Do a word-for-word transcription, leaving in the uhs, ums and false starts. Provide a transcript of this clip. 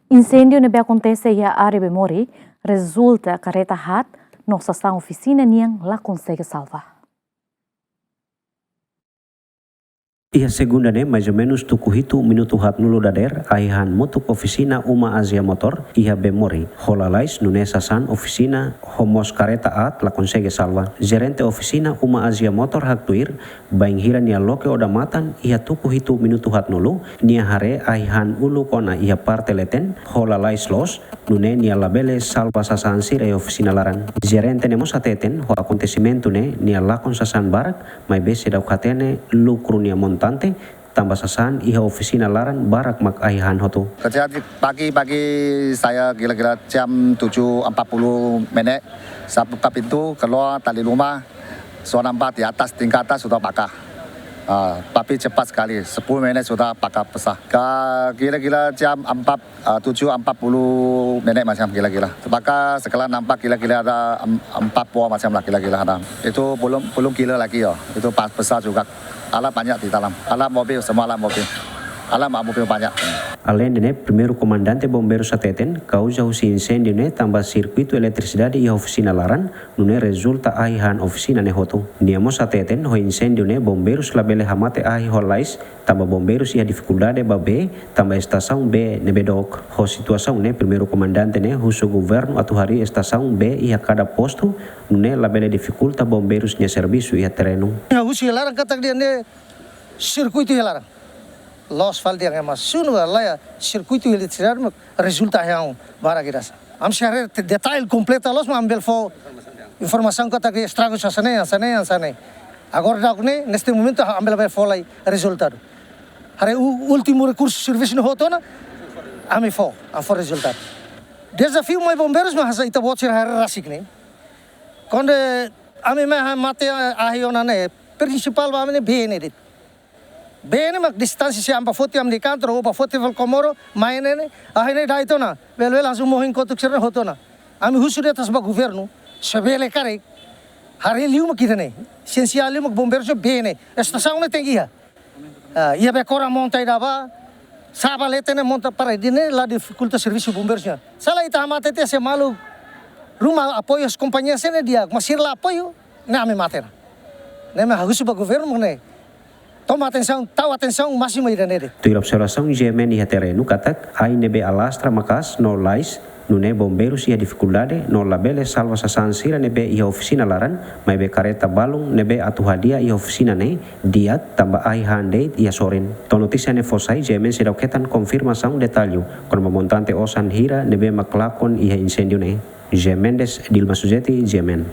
Insendiu ne'ebé akontese iha área Bemori rezulta karreta haat no sasán ofisina nian la konsege salva. Iha segunda ne'e, mais ou menus tuku hitu minutu haatnulu dadeer, ahi han motuk ofisina Uma Azia Motor iha Bemori ho lalais, nune'e sasán ofisina ho mós karreta aat la konsege salva. Jerente ofisina Uma Azia Motor haktuir, bainhira nia loke odamatan iha tuku hitu minutu haatnulu, nia haree ahi han uluk ona iha parte leten ho lalais loos, nune'e nia labele salva sasán sira iha ofisina laran. Jerente ne'e mós hateten, ho akontesimentu ne'e nia lakon sasán barak, maibé seidauk hatene lukru nia montante, tanba sasán iha ofisina laran barak mak ahi han hotu. Kejadian pagi-pagi saya kira-kira jam tujuh empat puluh menit, saya buka pintu, keluar dari rumah, sudah nampak di atas, tingkat atas sudah bakar. Ah, tapi cepat sekali, sepuluh menit sudah bakar besar. Ka-, kira-kira jam empat, ah, tujuh empat puluh menit macam kira-kira. Terbakar sekarang nampak kira-kira ada em-, empat buah macam lah kira-kira ada. Itu belum, belum kira lagi ya. Itu pas besar juga. Alat banyak di dalam. Alat mobil, semua alat mobil. Alat mobil banyak. Aleinde ne'e, Primeiru Komandante Bombeirus hateten, kauza husi insendiu ne'e tanba sirkuitu eletrisidade iha ofisina laran, nune'e rezulta ahi han ofisina ne'e hotu. Nia mós hateten, ho insendiu ne'e bombeirus labele hamate ahi ho lalais, tanba bombeirus iha difikuldade ba bee, tanba estasaun bee ne'ebé dook. Ho situasaun ne'e, Primeiru Komandante ne'e husu governu atu harii estasaun bee iha kada postu, nune'e labele difikulta bombeirus nia servisu iha terrenu. Husi laran katak dehan ne'e sirkuitu iha laran. Loos fali dehan ema sunu ba laiha sirkuitu eletrisidade mak rezulta iha barak ida sa. Ami sei haree detalle kompletu loos mak ami bele fó informasaun katak estragu hanesan ne'e, hanesan ne'e, hanesan ne'e. Agora daudaun ne'e, neste momento, ami labele fó lai rezultadu. Haree u-, últimu rekursu servisu ne'e hotu ona, ami fó, ami fó rezultadu. Dezafiu mai bombeirus mak hanesan ita-boot sira haree rasik ne'e. Kuandu ami mai hamate ahi ona ne'e, prinsipál ba ami ne'e bee ne'e de'it. Bee ne'e mak distánsia se ami bá foti ami-nia kantor, ou bá foti Volcomoro, mai ne'e ne'e, ahi ne'e da'et ona, bele-bele langsung mohin kotuk sira-ne'e hotu ona. Ami husu de'it ba governu, se bele karik, haree liu mak ida-ne'e, esensiál liu mak bombeirus bee ne'e, estasaun ne'e tenke iha. Ah, iha Becora monta ida ba, sá ba leten ne'e monta para ida-ne'e la difikulta servisu bombeirus nian. Se lae ita hamate tiha se malu ruma apoiu husi kompañia sira-ne'e di'ak, mas sira la apoiu, ne'e ami mate ona. Ne'e mak ha'u husu ba governu ne'e toma atensaun, tau atensaun másimu ida-ne'e de'it. Tuir observasaun G M N iha terrenu katak, ahi ne'ebé alastra maka'as no lalais, nune'e bombeirus iha difikuldade no labele salva sasán sira ne'ebé iha ofisina laran, maibé karreta balun ne'ebé atu hadi'a iha ofisina ne'e di'ak tanba ahi han de'it iha sorin. To'o notísia ne'e fó sai, G M N seidauk hetan konfirmasaun detallu kona-ba montante osan hira ne'ebé mak lakon iha insendiu ne'e. G M Mendes, Dilma Suzeti, G M N.